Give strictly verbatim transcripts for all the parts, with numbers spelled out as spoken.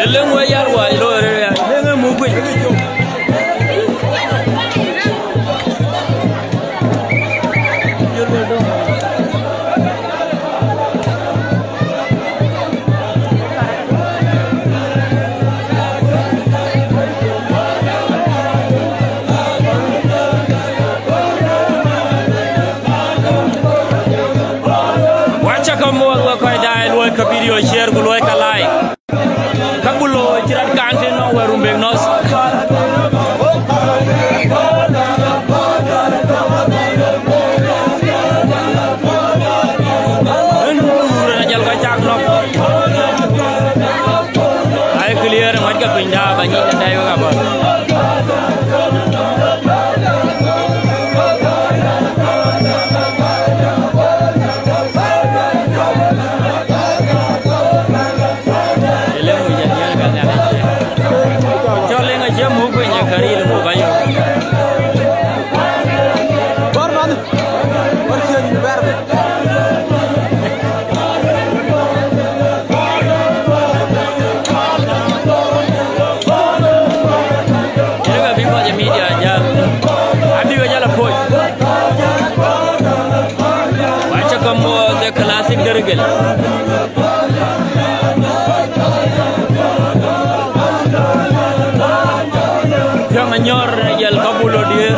Eleŋ we yar wa ilo rere ya, eleŋ e muk piny. Wacha ka muɔl wa kɔc daai luɔi ka video share ku luɔi ka like. Ka ku lo cï rat kan tën nɔŋ wɛ̈t rum bek nɔs. Ën run ajal ka cak nɔk. Ai clear ŋɔc ka piny da ba nyic dai wek abɔ̈. Eleŋ wic adiɛn ka Nhialic. Cɔl leŋ acie muk piny ë käril muk ayök. Bär man, bär cien bär. Yïn ka bï kɔc ë media jam, abï ke jal apuɔc. Wacha ka muɔl the classic dergel. Piɔ̈ŋ anyɔr yɛl ka bulo diëër.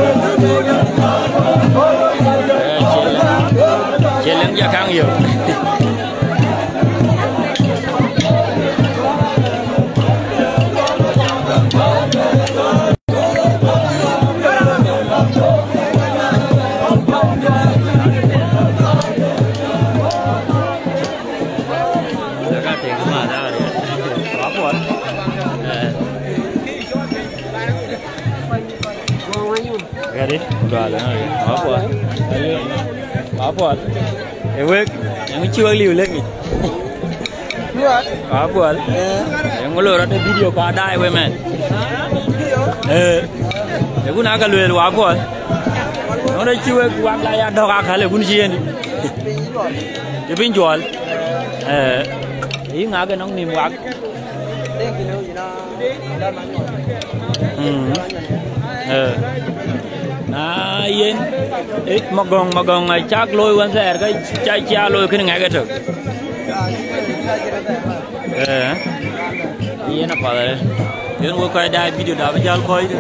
Eh, cï lëŋ, cï lëŋ ja kaŋ yök. Gari, dual, eh, apual. Apual. E wek, yang cï wek liu lek ni. Apual. Yang lo rot video ka dai we men. Eh. E kun aka luel wa apual. Nore cï wek wak la ya dok akale kun cï yendi. Ke piny juɔl. Eh. Yi ŋa ke nɔŋ nim wak. Mm. Eh. Na yen, eh, magɔŋ, magɔŋ, a cak looi wën thɛɛr, ka ca, ca looi kënë ŋɛk ëtök. Eh. Yen apath arë. Yen wek kɔc daai video da bï jäl kɔc.